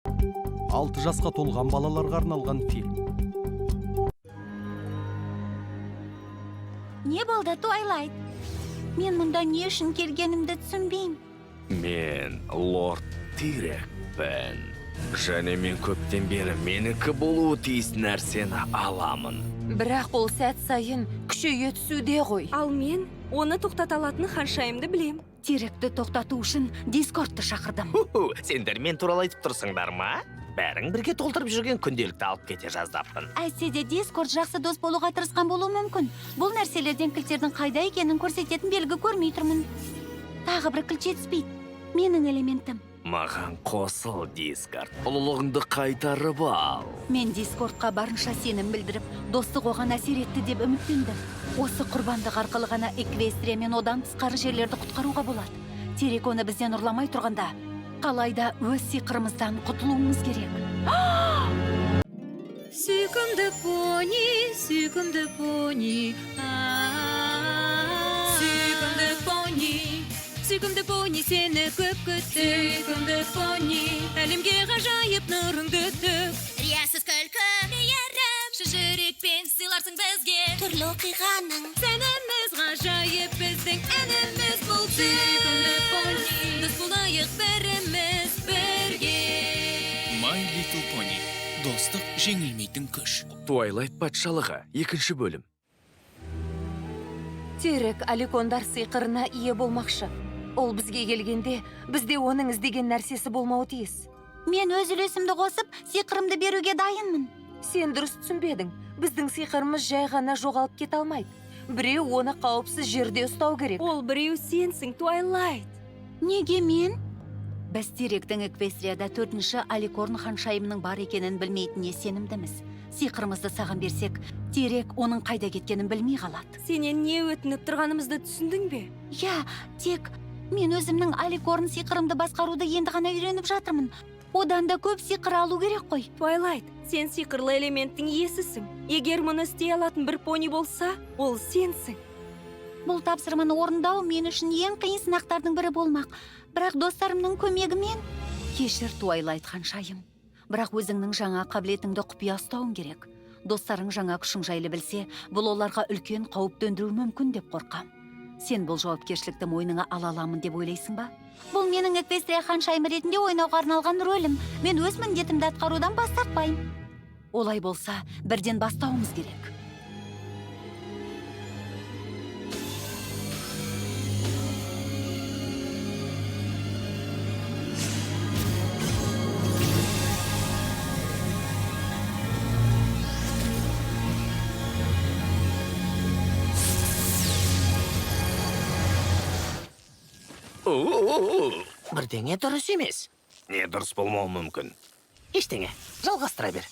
6 жасқа толған балаларға арналған фильм. Не болды, Твайлайт? Мен мұнда не үшін келгенімді түсінбеймін. Мен лорд Тирекпін. Және мен көптен бері менікі болуы тиіс нәрсені аламын. Бірақ ол сәт сайын күшейе түсуде ғой. Ал мен оны тоқтата алатын ханшайымды білем. Теректі тоқтату үшін Дискордты шақырдым. Ху-ху, сендер мен туралы айтып тұрсыңдар ма? Бәрің бірге толтырып жүрген күнделікті алып кете жаздаппын. Әйтсе де Дискорд жақсы дос болуға тырысқан болуы мүмкін. Бұл нәрселерден кілттердің қайда екенін көрсететін белгі көрмей тұрмын. Тағы бір кілт жетіспейді. Менің элементім. Маған қосыл, Дискорд. Ұлылығыңды қайтарып ал. Мен Дискордқа барынша сенім білдіріп, достық оған әсер етті деп үміттендім. Осы құрбандық арқылы ғана Эквестрия мен одан тысқары жерлерді құтқаруға болады. Терек оны бізден ұрламай тұрғанда, қалайда өз сиқырымыздан құтылуымыз керек. Сүйкімді пони, сүйкімді пони, сүйкімді пони, сүйкімді пони, сені көп күттік. Сүйкімді пони, әлемге ғажайып нұрыңды төк. Риясыз күлкі, мейірім, Шын жүрекпен сыйларсың бізге. Түрлі оқиғаның Сәніміз ғажайып, біздің әніміз бұл. Сүйкімді пони, дос болайық бәріміз бірге. My Little Pony. Достық жеңілмейтін күш. Твайлайт патшалығы, екінші бөлім. Терек аликондар сиқырына ие болмақшы. Ол бізге келгенде, бізде оның іздеген нәрсесі болмауы тиіс. Мен өз үлесімді қосып, сиқырымды беруге дайынмын. Сен дұрыс түсінбедің. Біздің сиқырымыз жай ғана жоғалып кете алмайды. Біреу оны қауіпсіз жерде ұстау керек. Ол біреу сенсің, Твайлайт. Неге мен? Біз Теректің Эквестрияда төртінші Аликорн ханшайымының бар екенін білмейтініне сенімдіміз. Сиқырымызды саған берсек, Терек оның қайда кеткенін білмей қалады. Сенен не өтініп тұрғанымызды түсіндің бе? Иә, тек мен өзімнің Аликорн сиқырымды басқаруды енді ғана үйреніп жатырмын. Одан да көп сиқыр алу керек қой. Твайлайт, сен сиқырлы элементтің иесісің. Егер мұны істей алатын бір пони болса, ол сенсің. Бұл тапсырманы орындау мен үшін ең қиын сынақтардың бірі болмақ. Бірақ достарымның көмегімен. Кешір, Твайлайт ханшайым. Бірақ өзіңнің жаңа қабілетіңді құпия ұстауың керек. Достарың жаңа күшің жайлы білсе, бұл оларға үлкен қауіп төндіруі мүмкін деп қорқам. Сен бұл жауапкершілікті мойныңа ала аламын деп ойлайсың ба? Бұл менің Эквестрия ханшайымы ретінде ойнауға арналған рөлім. Мен өз міндетімді атқарудан бас тартпаймын. Олай болса, бірден бастауымыз керек. У-у-у, бірдеңе дұрыс емес. Не дұрыс болмауы мүмкін? Ештеңе, жалғастыра бер.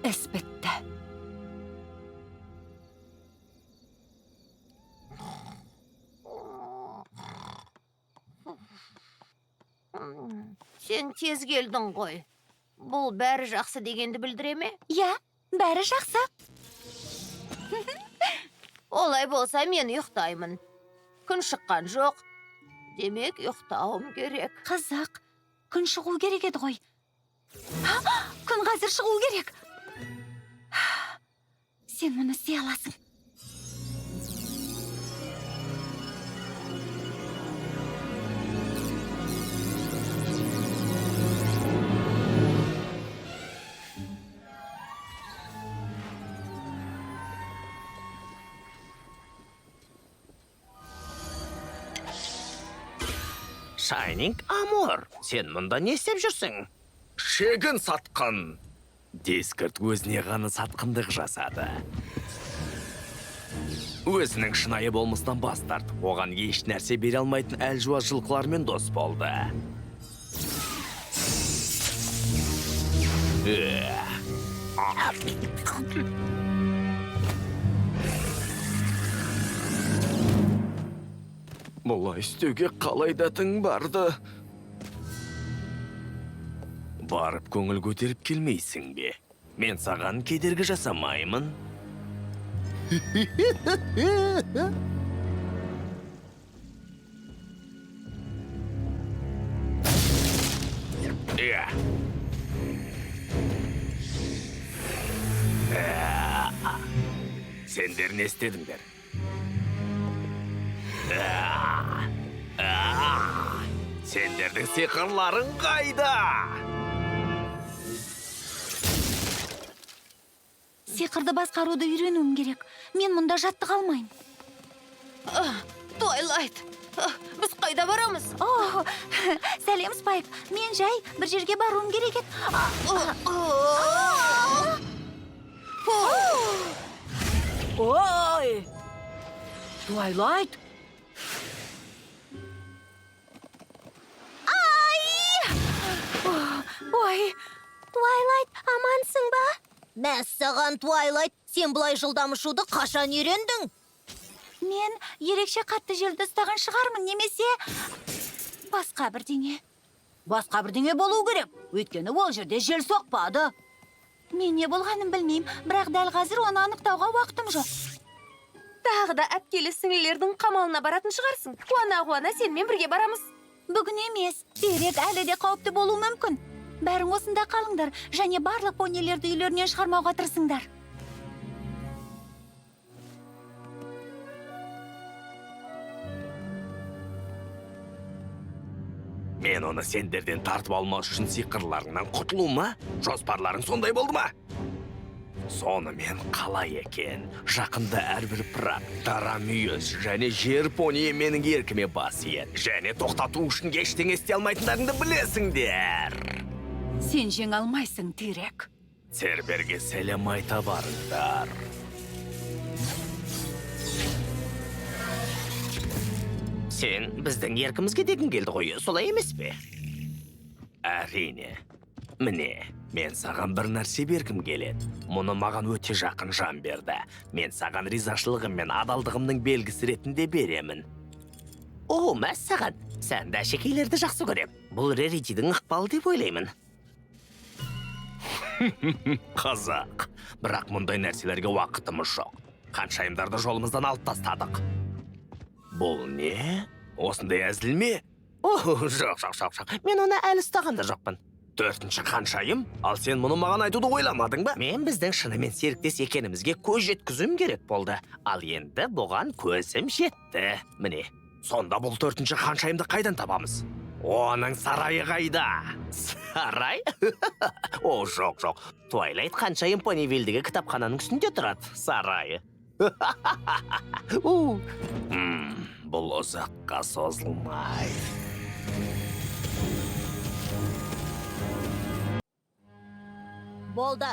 Іс бітті. Сен тез келдің ғой. Бұл бәрі жақсы дегенді білдіре ме? Иә, бәрі жақсы. Олай болса, мен ұйықтаймын. Күн шыққан жоқ. Демек, ұйықтауым керек. Қызық. Күн шығу керек еді ғой. Күн қазір шығу керек. Сен мұны істей аласың. Шайнинг Амор, сен мұнда не істеп жүрсің? Шегін сатқын. Дискорд өзіне ғана сатқындық жасады. Өзінің шынайы болмысынан бас тартып, оған еш нәрсе бере алмайтын әлжуаз жылқылармен дос болды. Бұлай істеуге қалай дәтің барды? Барып көңіл көтеріп келмейсің бе? Мен саған кедергі жасамаймын. Иә. Сендер не істедіңдер? Сендердің сиқырларың қайда? Сиқырды басқаруды үйренуім керек. Мен мұнда жаттыға алмаймын. Твайлайт, біз қайда барамыз? О, сәлем, Спайк. Мен жай бір жерге баруым керек еді. Ой! Твайлайт! Ай! Ой! Твайлайт, амансың ба? Мәссаған, Твайлайт, сен бұлай жылдам ұшуды қашан үйрендің? Мен ерекше қатты желді ұстаған шығармын, немесе басқа бірдеңе. Басқа бірдеңе болу керек, өйткені ол жерде жел соқпады. Мен не болғанын білмеймін, бірақ дәл қазір оны анықтауға уақытым жоқ. Тағы да әпкелі сіңлілердің қамалына баратын шығарсың. Қуана-қуана сенімен бірге барамыз. Бүгін емес, терек әлі де қауіпті болуы мүмкін. Бәрің осында қалыңдар және барлық понилерді үйлерінен шығармауға тырысыңдар. Мен оны сендерден тартып алмас үшін сиқырларыңнан құтылу ма? Жоспарларың сондай болды ма? Сонымен қалай екен? Жақында әрбір пырақ, дара мүйіз және жер пониі менің еркіме бас иеді. Және тоқтату үшін ештеңе істей алмайтындарыңды білесіңдер. Сен жеңе алмайсың, Тирек. Церберге сәлем айта барыңдар. Сен біздің еркімізге дегің келді ғой, солай емес пе? Әрине. Міне, мен саған бір нәрсе бергім келеді. Мұны маған өте жақын жан берді. Мен саған ризашылығым мен адалдығымның белгісі ретінде беремін. О, мәссаған, сәнді әшекейлерді жақсы көрем. Бұл Реритидің ықпалы деп ойлаймын. Қазақ. Бірақ мұндай нәрселерге уақытымыз жоқ. Ханшайымдарды жолымыздан алып тастадық. Бұл не? Осындай әзіл ме? О, жоқ, жоқ, жоқ, жоқ. Мен оны әлі ұстаған да жоқпын. Төртінші ханшайым? Ал сен мұны маған айтуды ойламадың ба? Мен біздің шынымен серіктес екенімізге көз жеткізуім керек болды. Ал енді бұған көзім жетті. Міне, сонда бұл төртінші ханшайымды қайдан табамыз? Оның сарайы қайда? Сарай? О, жоқ, жоқ. Твайлайт ханшайым Понивильдегі кітапхананың үстінде тұрады. Сарайы. Бұл ұзаққа созылмайды. Болды.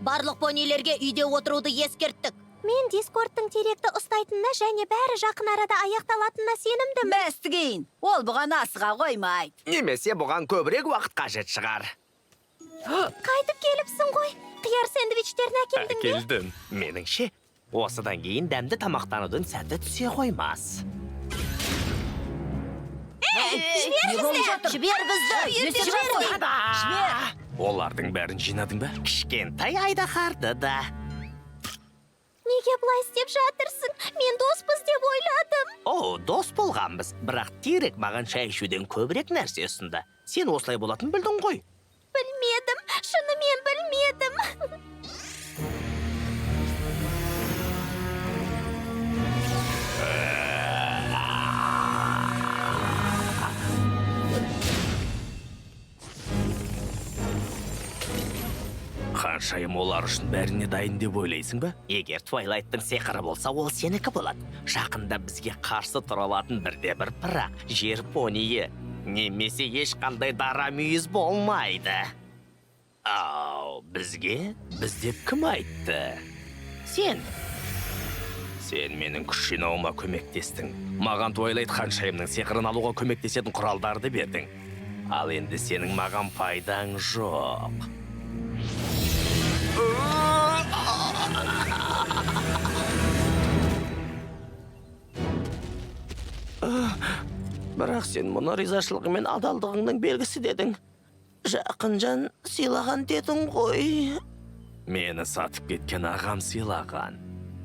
Барлық понилерге үйде отыруды ескерттік. Мен Дискордтың теректі ұстайтынына және бәрі жақын арада аяқталатынына сенімдімін. Бәстігейін, ол бұған асыға қоймайды. Немесе бұған көбірек уақыт қажет шығар. Қайтып келіпсің ғой. Қияр сэндвичтерін әкелдің бе? Әкелдім. Меніңше, осыдан кейін дәмді тамақтанудың сәті түсе қоймас. Жібер бізді! Жібер бізді! Жібер! Олардың бәрін жинадың ба? Кішкентай айдаһарды да. Неге бұлай істеп жатырсың? Мен доспыз деп ойладым. О, дос болғанбыз. Бірақ Тирек маған шай ішуден көбірек нәрсе ұсынды. Сен осылай болатын білдің ғой. Білмедім, шынымен білмедім. Ханшайым олар үшін бәріне дайын деп ойлайсың ба? Егер Твайлайттың сиқыры болса, ол сенікі болады. Жақында бізге қарсы тұра алатын бірде-бір пырақ, жер понийі, немесе ешқандай дара мүйіз болмайды. Ау, бізге? Біз деп кім айтты? Сен. Сен менің күш жинауыма көмектестің. Маған Твайлайт ханшайымның сиқырын алуға көмектесетін құралдарды бердің. Ал енді сенің маған пайдаң жоқ. Бірақ сен мұны ризашылығы мен адалдығыңның белгісі дедің. Жақын жан сыйлаған дедің ғой. Мені сатып кеткен ағам сыйлаған.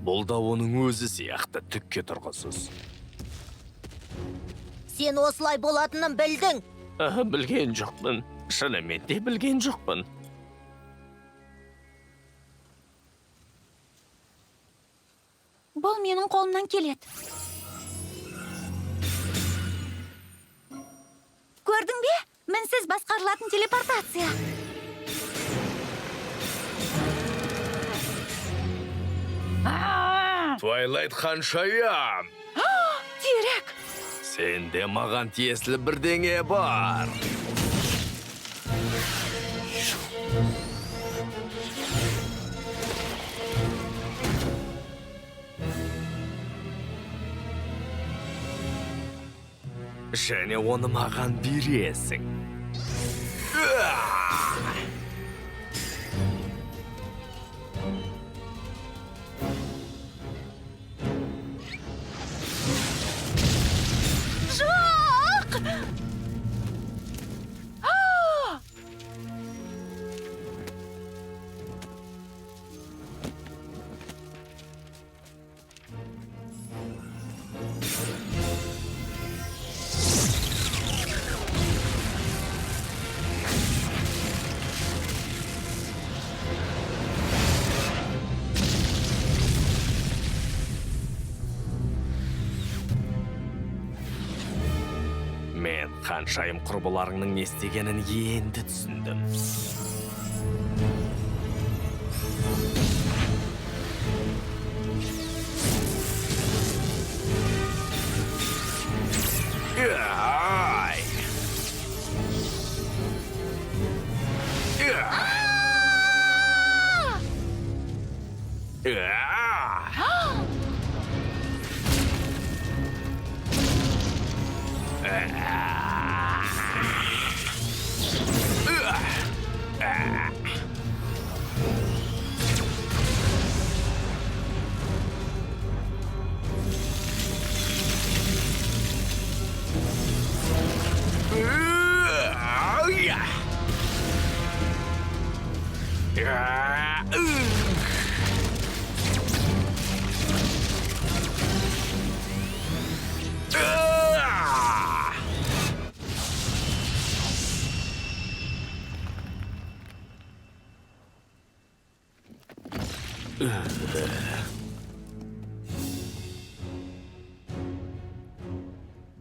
Бұл да оның өзі сияқты түкке тұрғысыз. Сен осылай болатынын білдің. Білген жоқпын. Шынымен де білген жоқпын. Бұл менің қолымнан келеді. Көрдің бе? Мінсіз басқарылатын телепортация. Твайлайт ханшайым! Терек! Сенде маған тиесілі бірдеңе бар. Және оны маған бересің. Жоқ! Мен ханшайым құрбыларыңның не істегенін енді түсіндім. Ай!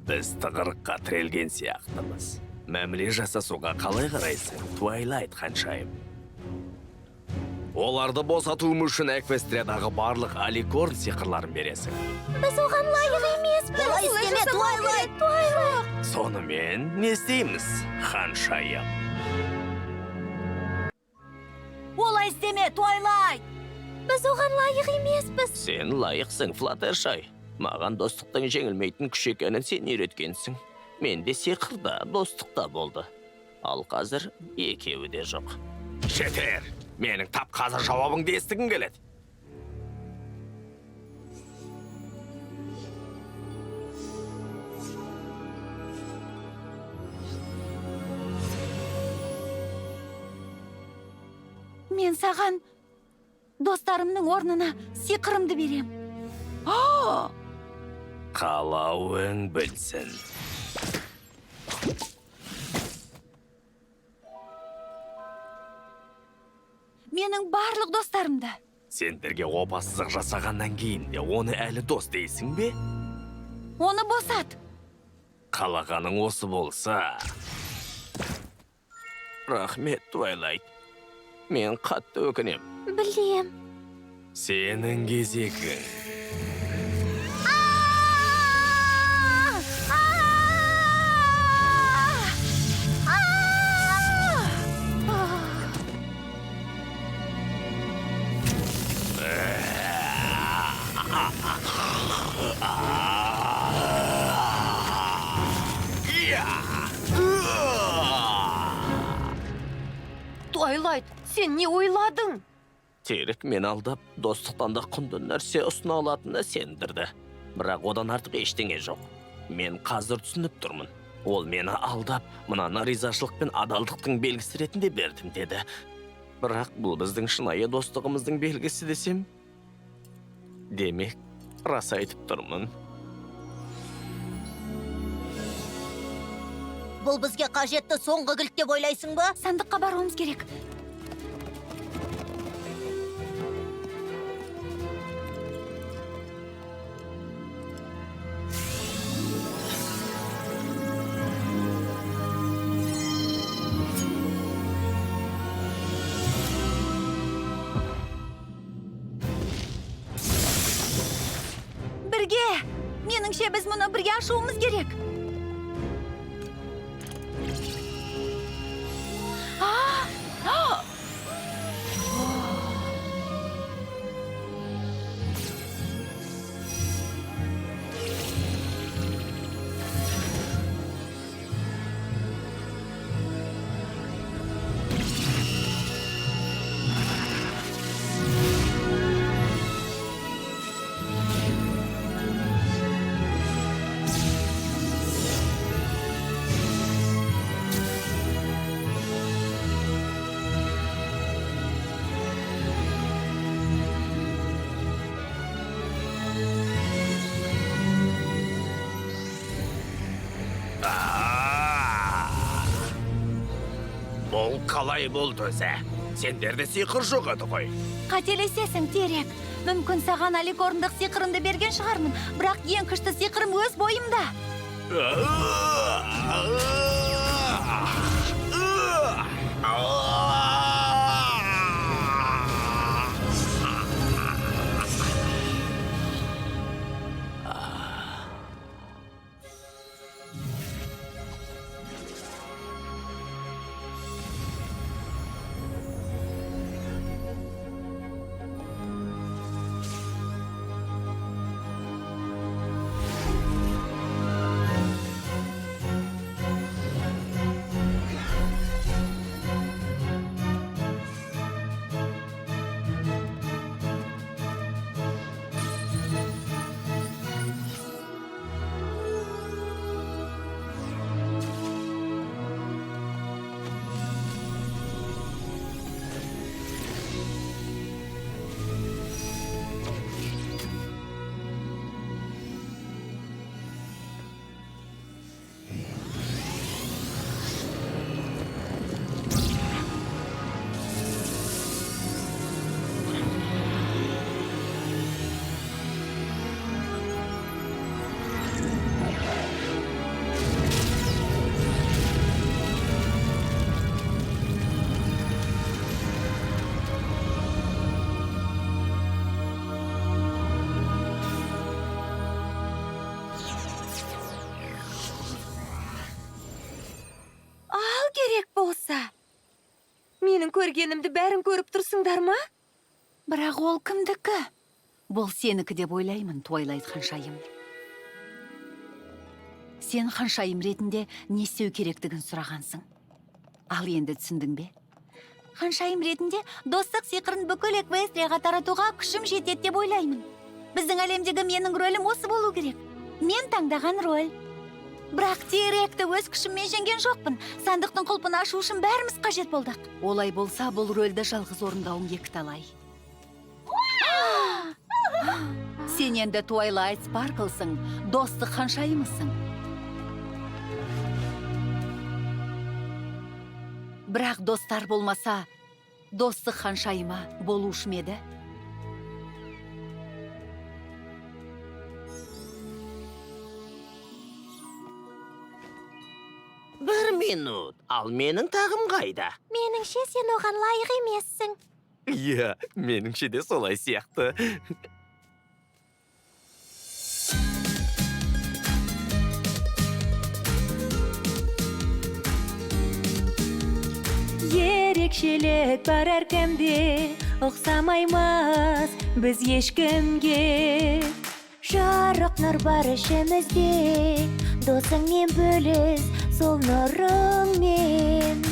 Біз тығырыққа тірелген сияқтымыз. Мәміле жасасуға қалай қарайсың, Твайлайт ханшайым? Оларды босатуым үшін Эквестриядағы барлық аликорн сиқырларын бересің. Біз оған лайық емеспіз. Олай істеме, Твайлайт! Твайлайт! Сонымен не істейміз, ханшайым? Олай істеме, Твайлайт! Біз оған лайық емеспіз. Сен лайықсың, Флаттершай. Маған достықтың жеңілмейтін күш екенін сен үйреткенсің. Менде сиқыр да, достық та болды. Ал қазір екеуі де жоқ. Жетер! Менің тап қазір жауабыңды естігім келеді. Мен саған достарымның орнына сиқырымды берем. Қалауың білсін. Менің барлық достарымды. Сендерге опасыздық жасағаннан кейін де оны әлі дос дейсің бе? Оны босат. Қалағаның осы болса. Рахмет, Твайлайт. Мен қатты өкінем. Білем. Сенің кезегің. Твайлайт, сен не ойладың? Терек мен алдап, достықтан да құнды нәрсе ұсына алатынына сендірді. Бірақ одан артық ештеңе жоқ. Мен қазір түсініп тұрмын. Ол мені алдап, мынаны ризашылық пен адалдықтың белгісі ретінде бердім деді. Бірақ бұл біздің шынайы достығымыздың белгісі десем, демек, рас айтып тұрмын. Бұл бізге қажетті соңғы кілт деп ойлайсың ба? Сандыққа баруымыз керек. Бірге! Меніңше, біз мұны бірге ашуымыз керек. Бұл қалай болды өзі? Сендерде сиқыр жоқ еді ғой. Қателесесің, Терек. Мүмкін саған аликорндық сиқырымды берген шығармын, бірақ ең күшті сиқырым өз бойымда. Керек болса. Менің көргенімді бәрін көріп тұрсыңдар ма? Бірақ ол кімдікі? Бұл сенікі деп ойлаймын, Твайлайт ханшайым. Сен ханшайым ретінде не істеу керектігін сұрағансың. Ал енді түсіндің бе? Ханшайым ретінде достық сиқырын бүкіл Эквестрияға таратуға күшім жетеді деп ойлаймын. Біздің әлемдегі менің рөлім осы болу керек. Мен таңдаған роль. Бірақ Теректі өз күшіммен жеңген жоқпын. Сандықтың құлпын ашу үшін бәріміз қажет болдық. Олай болса, бұл рөлді жалғыз орындауым екіталай. Сен енді Твайлайт Спарклсың, достық ханшайымысың. Бірақ достар болмаса, достық ханшайымы болушы ма еді? Бір минут, ал менің тағым қайда? Меніңше, сен оған лайық емессің. Иә, меніңше де солай сияқты. Ерекшелік бар әркімде, ұқсамаймыз біз ешкімге. Жарық нұр бар ішімізде, досыңмен бөліс сол нұрыңмен.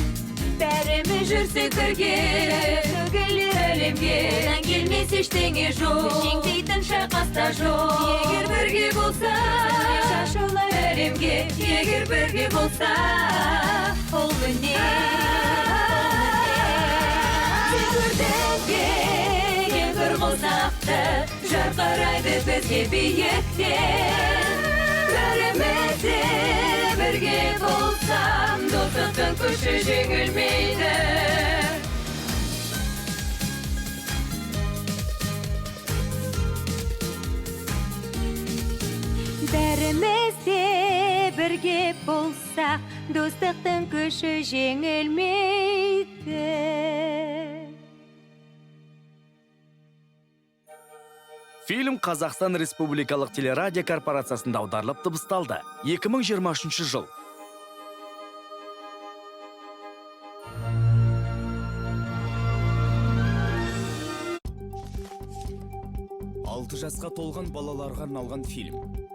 Бәріміз жүрсек бірге, күллі әлемге. Қолдан келмес ештеңе жоқ, жеңбейтін шайқаста жоқ. Егер бірге болса, шашулы әлемге. Егер бірге болса, ол міне, ол міне. Сен көрдің бе кемпір қосақты, жарқырайды бізге биіктен. Бәріміз де бірге болсам, достықтың күші жеңілмейді. Бәріміз де бірге болсақ, достықтың күші жеңілмейді. Фильм Қазақстан Республикалық телерадио корпорациясында аударылып дыбысталды. 2023 жыл. 6 жасқа толған балаларға арналған фильм.